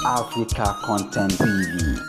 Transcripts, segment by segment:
Africa Content TV.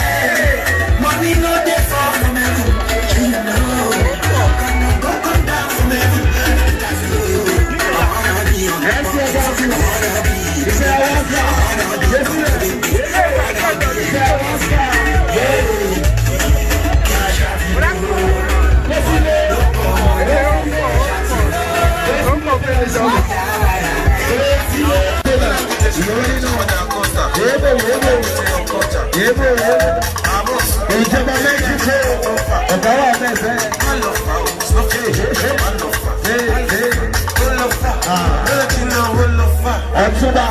Money no dey fall from heaven. You know. Go come down from heaven. I wanna be on the I wanna be. Ìjọba Mẹ́tíkò ọ̀gá wà mẹ́fẹ́. Ọ̀túnba.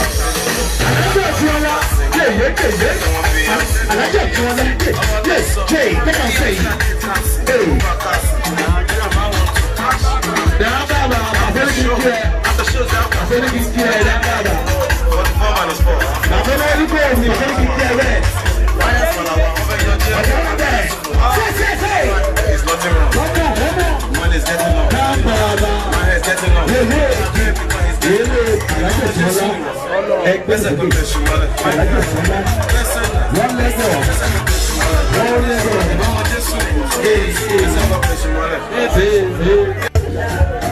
Alájọ tí wọn wá yéyé yéyé. Alájọ tí wọn wá yé jé kọ́mọ̀ sẹ́yìn. Dábàbà àfẹ́lẹ́ kìí kí ẹ. Àfẹ́lẹ́ kìí kí ẹ dábàbà. Àfẹ́lẹ́ kìí kí ẹ àfẹ́lẹ́ kìí kí ẹ bẹ́ẹ̀. Ọ̀gá wà bẹ́ẹ̀. Ṣé ṣé ṣé. Wọ́n mọ̀ wọ́n mọ̀. Dábàbà. Yéyé yéyé alájọ tí wọn wá ẹgbẹ́ sókè. Alájọ tí wọn wá. Wọ́n lẹ́gọ̀. Wọ́n lẹ́gọ̀. Ee ee ee.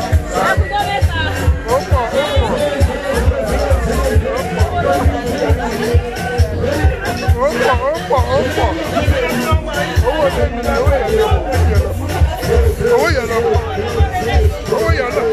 Owó yẹn lọ, owó yẹn lọ.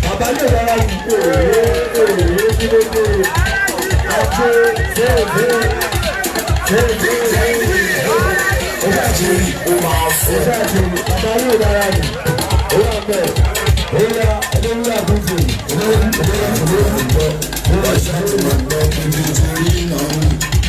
Bàbá yóò dára yìí òye òye kí ló dé àti ṣéèṣe ṣéèṣe ó bá ti rí ó máa fún ó bá ti rí bàbá yóò dára yìí ó wà bẹ́ẹ̀ ó yá.